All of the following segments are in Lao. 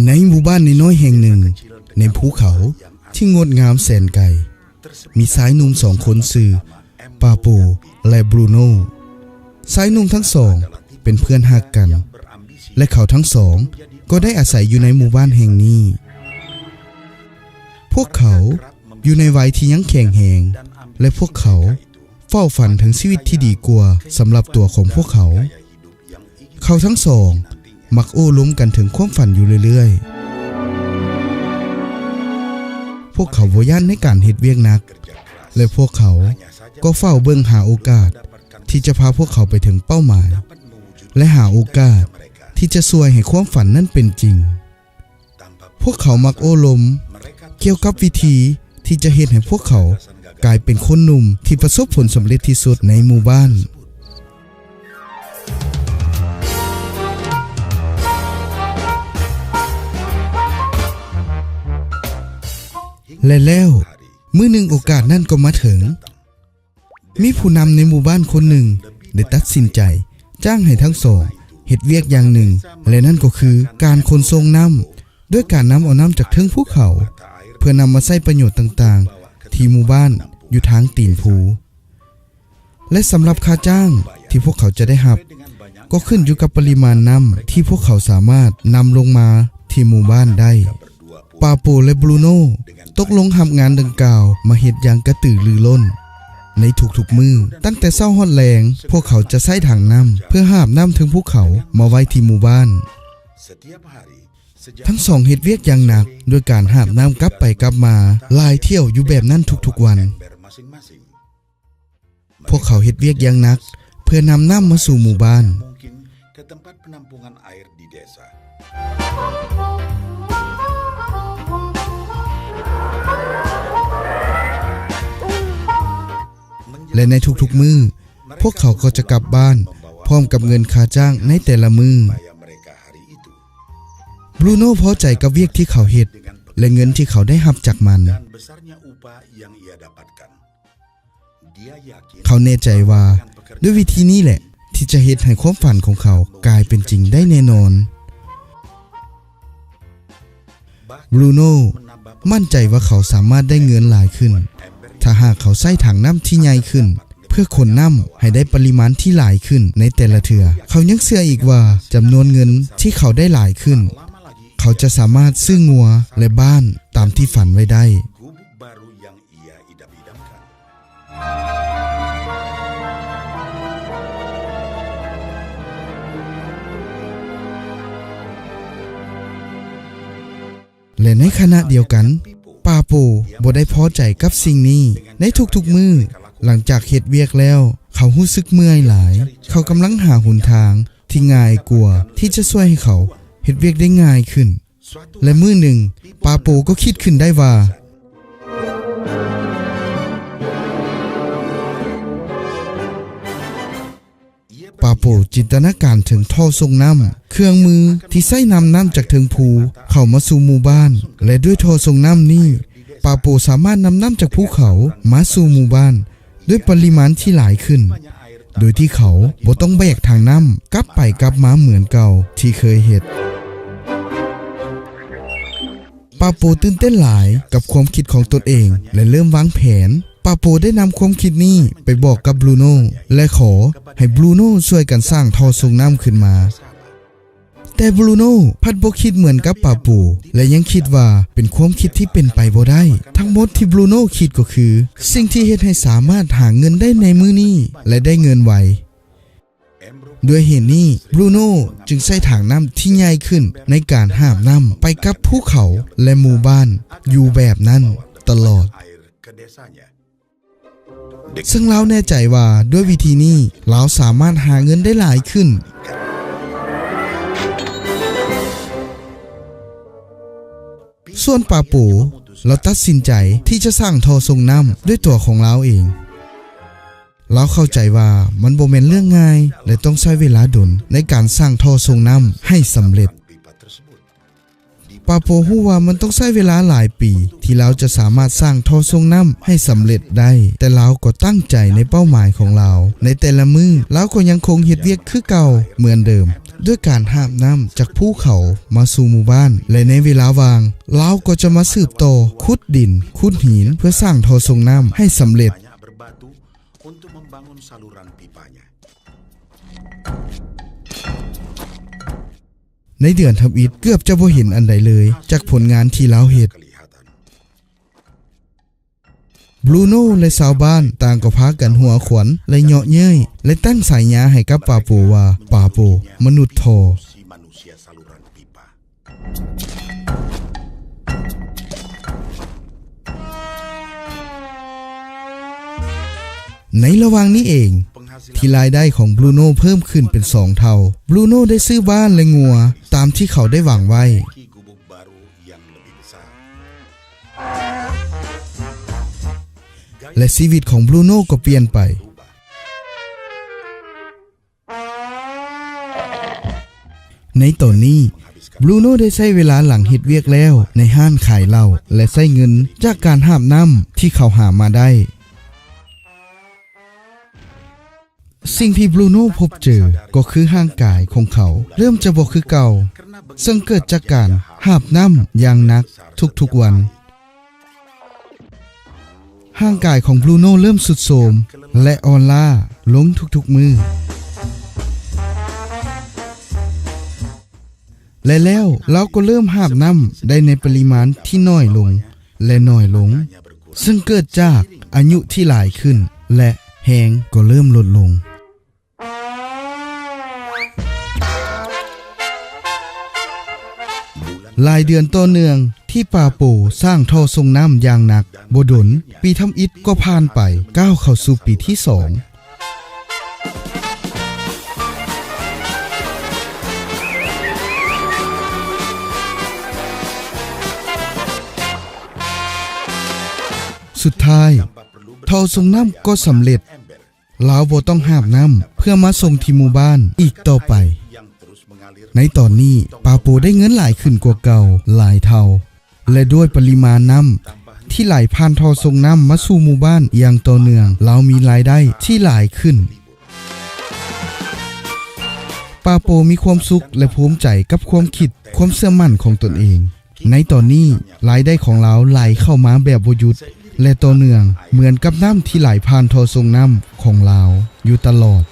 ໃນໝູ່ບ້ານນ້ອຍໆແຫ່ງໜຶ່ງ ໃນພູເຂົາທີ່ງົດງາມແສນໄກ, ມີຊາຍໜຸ່ມສອງຄົນຊື່ປາໂປ ແລະ ບຣູໂນ. ຊາຍໜຸ່ມທັງສອງເປັນເພື່ອນຮັກກັນ ແລະ ເຂົາທັງສອງກໍໄດ້ອາໄສຢູ່ໃນໝູ່ບ້ານແຫ່ງນີ້. ພວກເຂົາຢູ່ໃນໄວທີ່ຍັງແຂງແຮງ ແລະ ພວກເຂົາເຝົ້າຝັນເຖິງຊີວິດທີ່ດີກວ່າສຳລັບຕົວຂອງພວກເຂົາ. ເຂົາທັງສອງມັກໂອ້ລົມກັນເຖິງຄວາມຝັນຢູ່ເລື້ອຍໆ. ພວກເຂົາບໍ່ຢ້ານໃນການເຮັດວຽກໜັກ ແລະ ພວກເຂົາກໍເຝົ້າເບິ່ງຫາໂອກາດທີ່ຈະພາພວກເຂົາໄປເຖິງເປົ້າໝາຍ ແລະ ຫາໂອກາດທີ່ຈະຊ່ວຍໃຫ້ຄວາມຝັນນັ້ນເປັນຈິງ. ພວກເຂົາມັກໂອ້ລົມກ່ຽວກັບວິທີທີ່ຈະເຮັດໃຫ້ພວກເຂົາກາຍເປັນຄົນໜຸ່ມທີ່ປະສົບຜົນສຳເລັດທີ່ສຸດໃນໝູ່ບ້ານ. ແລະ ແລ້ວ ມື້ໜຶ່ງໂອກາດນັ້ນກໍມາເຖິງ. ມີຜູ້ນຳໃນໝູ່ບ້ານຄົນໜຶ່ງໄດ້ຕັດສິນໃຈຈ້າງໃຫ້ທັງສອງເຮັດວຽກຢ່າງໜຶ່ງ ແລະ ນັ້ນກໍຄືການຂົນສົ່ງນ້ຳ ດ້ວຍການນຳເອົານ້ຳຈາກເທິງພູເຂົາ ເພື່ອນຳມາໃຊ້ປະໂຫຍດຕ່າງໆທີ່ໝູ່ບ້ານຢູ່ທາງຕີນພູ. ແລະ ສຳລັບຄ່າຈ້າງທີ່ພວກເຂົາຈະໄດ້ຮັບ ກໍຂຶ້ນຢູ່ກັບປະລິມານນ້ຳທີ່ພວກເຂົາສາມາດນຳລົງມາທີ່ໝູ່ບ້ານໄດ້. ປາໂປ ແລະ ບຣູໂນຕົກລົງຮັບງານດັ່ງກ່າວມາເຮັດຢ່າງກະຕືລືລົ້ນ. ໃນທຸກໆມື້, ຕັ້ງແຕ່ເຊົ້າຮອດແລງ, ພວກເຂົາຈະໃຊ້ຖັງນ້ຳເພື່ອຫາບນ້ຳເທິງພູເຂົາມາໄວ້ທີ່ໝູ່ບ້ານ. ທັງສອງເຮັດວຽກຢ່າງໜັກ ດ້ວຍການຫາບນ້ຳກັບໄປກັບມາຫຼາຍຖ້ຽວຢູ່ແບບນັ້ນທຸກໆວັນ. ພວກເຂົາເຮັດວຽກຢ່າງໜັກເພື່ອນຳນ້ຳມາສູ່ໝູ່ບ້ານ. ແລະ ໃນທຸກໆມື້, ພວກເຂົາກໍຈະກັບບ້ານພ້ອມກັບເງິນຄ່າຈ້າງໃນແຕ່ລະມື້. ບຣູໂນພໍໃຈກັບວຽກທີ່ເຂົາເຮັດ ແລະ ເງິນທີ່ເຂົາໄດ້ຮັບຈາກມັນ. ເຂົາແນ່ໃຈວ່າດ້ວຍວິທີນີ້ແຫຼະທີ່ຈະເຮັດໃຫ້ຄວາມຝັນຂອງເຂົາກາຍເປັນຈິງໄດ້ແນ່ນອນ. ບຣູໂນໝັ້ນໃຈວ່າເຂົາສາມາດໄດ້ເງິນຫຼາຍຂຶ້ນ ຖ້າຫາກເຂົາໃຊ້ຖັງນ້ຳທີ່ໃຫຍ່ຂຶ້ນ ເພື່ອຂົນນ້ຳໃຫ້ໄດ້ປະລິມານທີ່ຫຼາຍຂຶ້ນໃນແຕ່ລະເທື່ອ. ເຂົາຍັງເຊື່ອອີກວ່າຈຳນວນເງິນທີ່ເຂົາໄດ້ຫຼາຍຂຶ້ນ, ເຂົາຈະສາມາດຊື້ງົວ ແລະ ບ້ານຕາມທີ່ຝັນໄວ້ໄດ້. ແລະ ໃນຂະນະດຽວກັນ, ປາໂປບໍ່ໄດ້ພໍໃຈກັບສິ່ງນີ້. ໃນທຸກໆມື້, ຫຼັງຈາກເຮັດວຽກແລ້ວ, ເຂົາຮູ້ສຶກເມື່ອຍຫຼາຍ. ເຂົາກຳລັງຫາຫົນທາງທີ່ງ່າຍກວ່າທີ່ຈະຊ່ວຍໃຫ້ເຂົາເຮັດວຽກໄດ້ງ່າຍຂຶ້ນ. ແລະ ມື້ໜຶ່ງ, ປາໂປກໍຄິດຂຶ້ນໄດ້ວ່າ ປາໂປຈິນຕະນາການເຖິງທໍ່ສົ່ງນ້ຳ, ເຄື່ອງມືທີ່ໃຊ້ນຳນ້ຳຈາກເທິງພູເຂົ້າມາສູ່ໝູ່ບ້ານ, ແລະ ດ້ວຍທໍ່ສົ່ງນ້ຳນີ້, ປາໂປສາມາດນຳນ້ຳຈາກພູເຂົາມາສູ່ໝູ່ບ້ານ ດ້ວຍປະລິມານທີ່ຫຼາຍຂຶ້ນ, ໂດຍທີ່ເຂົາບໍ່ຕ້ອງແບກຖັງນ້ຳກັບໄປກັບມາເໝືອນເກົ່າທີ່ເຄີຍເຮັດ. ປາໂປຕື່ນເຕັ້ນຫຼາຍກັບຄວາມຄິດຂອງຕົນເອງ ແລະ ເລີ່ມວາງແຜນ. ປາໂປໄດ້ນຳຄວາມຄິດນີ້ໄປບອກກັບບຣູໂນ ແລະ ຂໍໃຫ້ບຣູໂນຊ່ວຍກັນສ້າງທໍ່ສົ່ງນ້ຳຂຶ້ນມາ. ແຕ່ບຣູໂນພັດບໍ່ຄິດເໝືອນກັບປາໂປ ແລະ ຍັງຄິດວ່າເປັນຄວາມຄິດທີ່ເປັນໄປບໍ່ໄດ້. ທັງໝົດທີ່ບຣູໂນຄິດກໍຄື ສິ່ງທີ່ເຮັດໃຫ້ສາມາດຫາເງິນໄດ້ໃນມື້ນີ້ ແລະ ໄດ້ເງິນໄວ. ດ້ວຍເຫດນີ້, ບຣູໂນຈຶ່ງໃຊ້ຖັງນ້ຳທີ່ໃຫຍ່ຂຶ້ນໃນການຫາບນ້ຳໄປກັບພູເຂົາ ແລະ ໝູ່ບ້ານຢູ່ແບບນັ້ນຕະຫຼອດ. ເຊິ່ງລາວແນ່ໃຈວ່າດ້ວຍວິທີນີ້ລາວສາມາດຫາເງິນໄດ້ຫຼາຍຂຶ້ນ. ສ່ວນປາໂປ, ລາວຕັດສິນໃຈທີ່ຈະສ້າງທໍ່ສົ່ງນ້ຳດ້ວຍຕົວຂອງລາວເອງ. ລາວເຂົ້າໃຈວ່າມັນບໍ່ແມ່ນເລື່ອງງ່າຍ ແລະ ຕ້ອງໃຊ້ເວລາດົນໃນການສ້າງທໍ່ສົ່ງນ້ຳໃຫ້ສຳເລັດ. ປາໂປຮູ້ວ່າມັນຕ້ອງໃຊ້ເວລາຫຼາຍປີທີ່ລາວຈະສາມາດສ້າງທໍ່ສົ່ງນ້ຳໃຫ້ສຳເລັດໄດ້, ແຕ່ລາວກໍຕັ້ງໃຈໃນເປົ້າໝາຍຂອງລາວ. ໃນແຕ່ລະມື້, ລາວກໍຍັງຄົງເຮັດວຽກຄືເກົ່າເໝືອນເດີມ. ດ້ວຍການຫາບນ້ຳຈາກພູເຂົາມາສູ່ໝູ່ບ້ານ ແລະ ໃນເວລາວ່າງ ລາວກໍຈະມາສືບຕໍ່ຂຸດດິນ, ຂຸດຫີນ ເພື່ອສ້າງທໍ່ສົ່ງນ້ຳໃຫ້ສຳເລັດ. Untuk membangun saluran pipanya. ໃນເດືອນທຳອິດ ເກືອບຈະບໍ່ເຫັນອັນໃດເລີຍຈາກຜົນງານທີ່ລາວເຮັດ. ບຣູໂນ ແລະ ຊາວບ້ານຕ່າງກໍພາກັນຫົວຂວັນ ແລະ ເຍາະເຍີ້ຍ ແລະ ຕັ້ງສາຍຍາໃຫ້ກັບປາໂປວ່າ ປາໂປ ມະນຸດທໍ່. ໃນລະຫວ່າງນີ້ເອງ ທີ່ລາຍໄດ້ຂອງບຣູໂນເພີ່ມຂຶ້ນເປັນສອງເທົ່າ. ບຣູໂນໄດ້ຊື້ບ້ານ ແລະ ງົວຕາມທີ່ເຂົາໄດ້ຫວັງໄວ້ ແລະ ຊີວິດຂອງບຣູໂນກໍປ່ຽນໄປ. ໃນຕອນນີ້ ບຣູໂນໄດ້ໃຊ້ເວລາຫຼັງເຮັດວຽກແລ້ວໃນຮ້ານຂາຍເຫຼົ້າ ແລະ ໃຊ້ເງິນຈາກການຫາບນ້ຳທີ່ເຂົາຫາມາໄດ້. ສິ່ງທີ່ບຣູໂນພົບເຈີກໍຄືຮ່າງກາຍຂອງເຂົາເລີ່ມຈະບໍ່ຄືເກົ່າ ເຊິ່ງເກີດຈາກການຫາບນ້ຳຢ່າງໜັກທຸກໆວັນ. ຮ່າງກາຍຂອງບຣູໂນເລີ່ມຊຸດໂຊມ ແລະ ອ່ອນລ້າລົງທຸກໆມື້ ແລະ ແລ້ວລາວກໍເລີ່ມຫາບນ້ຳໄດ້ໃນປະລິມານທີ່ໜ້ອຍລົງ ແລະ ໜ້ອຍລົງ ເຊິ່ງເກີດຈາກອາຍຸທີ່ຫຼາຍຂຶ້ນ ແລະ ແຮງກໍເລີ່ມລົດລົງ. ຫຼາຍເດືອນຕໍ່ເນື່ອງທີ່ປາໂປສ້າງທໍ່ສົ່ງນ້ຳຢ່າງໜັກ, ບໍ່ດົນ, ປີທຳອິດກໍຜ່ານໄປ, ກ້າວເຂົ້າສູ່ປີທີສອງ. ສຸດທ້າຍ, ທໍ່ສົ່ງນ້ຳກໍສຳເລັດ. ລາວບໍ່ຕ້ອງຫາບນ້ຳເພື່ອມາສົ່ງທີ່ໝູ່ບ້ານອີກຕໍ່ໄປ. ໃນຕອນນີ້, ປາໂປໄດ້ເງິນຫຼາຍຂຶ້ນກວ່າເກົ່າຫຼາຍເທົ່າ, ແລະ ດ້ວຍປະລິມານນ້ຳທີ່ໄຫຼຜ່ານທໍ່ສົ່ງນ້ຳມາສູ່ໝູ່ບ້ານຢ່າງຕໍ່ເນື່ອງ, ລາວມີລາຍໄດ້ທີ່ຫຼາຍຂຶ້ນ. ປາໂປມີຄວາມສຸກ ແລະ ພູມໃຈກັບຄວາມຄິດ, ຄວາມເຊື່ອໝັ້ນຂອງຕົນເອງ. ໃນຕອນນີ້, ລາຍໄດ້ຂອງລາວໄຫຼເຂົ້າມາແບບບໍ່ຢຸດ ແລະ ຕໍ່ເນື່ອງ, ເໝືອນກັບນ້ຳທີ່ໄຫຼຜ່ານທໍ່ສົ່ງນ້ຳຂອງລາວຢູ່ຕະຫຼອດ.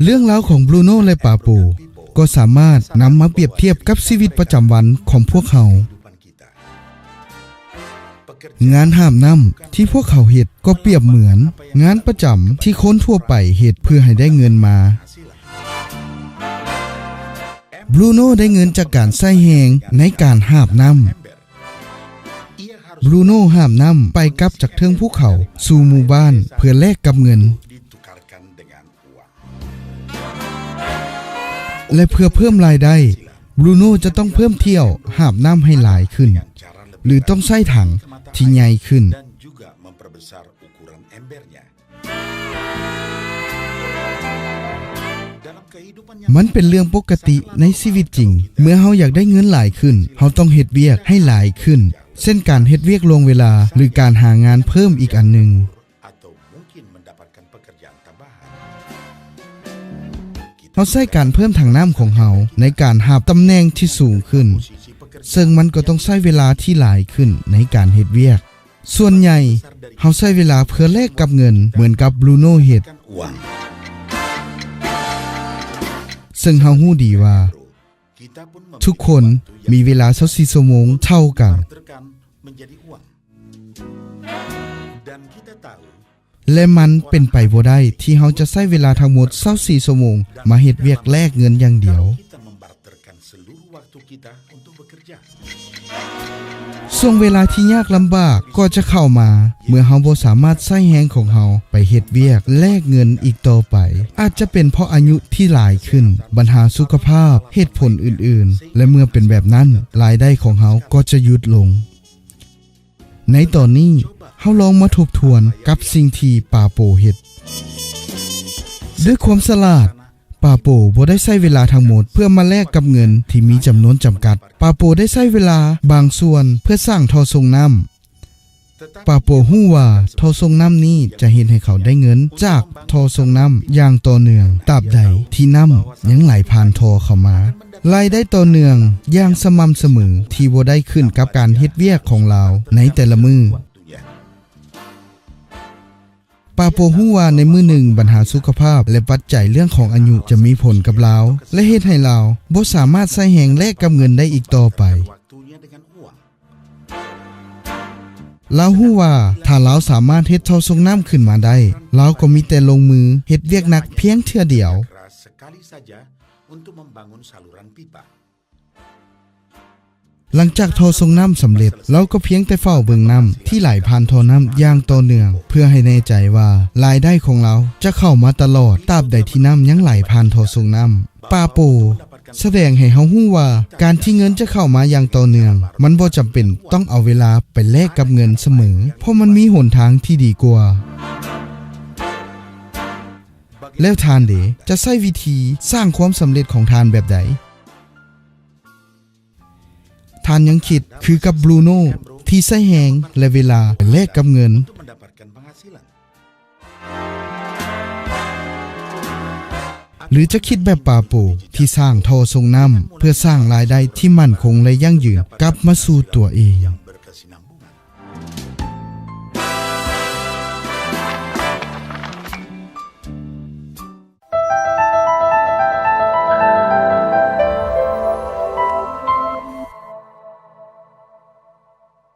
ເລື່ອງລາວຂອງບຣູໂນ ແລະ ປາໂປ ກໍສາມາດນຳມາປຽບທຽບກັບຊີວິດປະຈຳວັນຂອງພວກເຮົາ. ງານຫາບນ້ຳທີ່ພວກເຂົາເຮັດກໍປຽບເໝືອນງານປະຈຳທີ່ຄົນທົ່ວໄປເຮັດເພື່ອໃຫ້ໄດ້ເງິນມາ. ບຣູໂນໄດ້ເງິນຈາກການໃຊ້ແຮງໃນການຫາບນ້ຳ. ບຣູໂນຫາບນ້ຳໄປກັບຈາກເທິງພູເຂົາສູ່ໝູ່ບ້ານເພື່ອແລກກັບເງິນ. ແລະ ເພື່ອເພີ່ມລາຍໄດ້, ບຣູໂນຈະຕ້ອງເພີ່ມຖ້ຽວຫາບນ້ຳໃຫ້ຫຼາຍຂຶ້ນ ຫຼື ຕ້ອງໃຊ້ຖັງທີ່ໃຫຍ່ຂຶ້ນ. ມັນເປັນເລື່ອງປົກກະຕິໃນຊີວິດຈິງ, ເມື່ອເຮົາຢາກໄດ້ເງິນຫຼາຍຂຶ້ນ, ເຮົາຕ້ອງເຮັດວຽກໃຫ້ຫຼາຍຂຶ້ນ, ເຊັ່ນ ການເຮັດວຽກລ່ວງເວລາ ຫຼື ການຫາງານເພີ່ມອີກອັນໜຶ່ງ. ເຮົາໃຊ້ການເພີ່ມຖັງນ້ຳຂອງເຮົາໃນການຫາບຕຳແໜ່ງທີ່ສູງຂຶ້ນ, ເຊິ່ງມັນກໍຕ້ອງໃຊ້ເວລາທີ່ຫຼາຍຂຶ້ນໃນການເຮັດວຽກ. ສ່ວນໃຫຍ່, ເຮົາໃຊ້ເວລາເພື່ອແລກກັບເງິນເໝືອນກັບບຣູໂນເຮັດ. ເຊິ່ງເຮົາຮູ້ດີວ່າ ທຸກຄົນມີເວລາຊາວສີ່ຊົ່ວໂມງເທົ່າກັນ, ແລະ ມັນເປັນໄປບໍ່ໄດ້ທີ່ເຮົາຈະໃຊ້ເວລາທັງໝົດຊາວສີ່ຊົ່ວໂມງມາເຮັດວຽກແລກເງິນຢ່າງດຽວ. ຊ່ວງເວລາທີ່ຍາກລຳບາກກໍຈະເຂົ້າມາ ເມື່ອເຮົາບໍ່ສາມາດໃຊ້ແຮງຂອງເຮົາໄປເຮັດວຽກແລກເງິນອີກຕໍ່ໄປ. ອາດຈະເປັນເພາະອາຍຸທີ່ຫຼາຍຂຶ້ນ, ບັນຫາສຸຂະພາບ, ເຫດຜົນອື່ນໆ ແລະ ເມື່ອເປັນແບບນັ້ນ, ລາຍໄດ້ຂອງເຮົາກໍຈະຢຸດລົງ. ໃນຕອນນີ້, ເຮົາລອງມາທົບທວນກັບສິ່ງທີ່ປາໂປເຮັດ. ດ້ວຍຄວາມສະຫຼາດ, ປາໂປບໍ່ໄດ້ໃຊ້ເວລາທັງໝົດເພື່ອມາແລກກັບເງິນທີ່ມີຈຳນວນຈຳກັດ. ປາໂປໄດ້ໃຊ້ເວລາບາງສ່ວນເພື່ອສ້າງທໍ່ສົ່ງນ້ຳ. ປາໂປຮູ້ວ່າທໍ່ສົ່ງນ້ຳນີ້ຈະເຮັດໃຫ້ເຂົາໄດ້ເງິນຈາກທໍ່ສົ່ງນ້ຳຢ່າງຕໍ່ເນື່ອງ ຕາບໃດທີ່ນ້ຳຍັງໄຫຼຜ່ານທໍ່ເຂົ້າມາ. ລາຍໄດ້ຕໍ່ເນື່ອງຢ່າງສະໝ່ຳສະເໝີທີ່ບໍ່ໄດ້ຂຶ້ນກັບການເຮັດວຽກຂອງລາວໃນແຕ່ລະມື້. ປາໂປຮູ້ວ່າໃນມື້ໜຶ່ງບັນຫາສຸຂະພາບ ແລະ ປັດໄຈເລື່ອງຂອງອາຍຸຈະມີຜົນກັບລາວ ແລະ ເຮັດໃຫ້ລາວບໍ່ສາມາດໃຊ້ແຮງແລກກັບເງິນໄດ້ອີກຕໍ່ໄປ. ລາວຮູ້ວ່າຖ້າລາວສາມາດເຮັດທໍ່ສົ່ງນ້ຳຂຶ້ນມາໄດ້, ລາວກໍມີແຕ່ລົງມືເຮັດວຽກໜັກພຽງເທື່ອດຽວ. ຫຼັງຈາກທໍ່ສົ່ງນ້ຳສຳເລັດ, ລາວກໍພຽງແຕ່ເຝົ້າເບິ່ງນ້ຳທີ່ໄຫຼຜ່ານທໍ່ນ້ຳຢ່າງຕໍ່ເນື່ອງ ເພື່ອໃຫ້ແນ່ໃຈວ່າລາຍໄດ້ຂອງລາວຈະເຂົ້າມາຕະຫຼອດ ຕາບໃດທີ່ນ້ຳຍັງໄຫຼຜ່ານທໍ່ສົ່ງນ້ຳ. ປາໂປສະແດງໃຫ້ເຮົາຮູ້ວ່າ ການທີ່ເງິນຈະເຂົ້າມາຢ່າງຕໍ່ເນື່ອງ ມັນບໍ່ຈຳເປັນຕ້ອງເອົາເວລາໄປແລກກັບເງິນສະເໝີ, ເພາະມັນມີຫົນທາງທີ່ດີກວ່າ. ແລ້ວທ່ານເດ ຈະໃຊ້ວິທີສ້າງຄວາມສຳເລັດຂອງທ່ານແບບໃດ? ທ່ານຍັງຄິດຄືກັບບຣູໂນ ທີ່ໃຊ້ແຮງ ແລະ ເວລາໄປແລກກັບເງິນ? ຫຼືຈະຄິດແບບປາໂປ ທີ່ສ້າງທໍ່ສົ່ງນ້ຳເພື່ອສ້າງລາຍໄດ້ທີ່ໝັ້ນຄົງ ແລະ ຢັ້ງຢືນກັບມາສູ່ຕົວເອງ?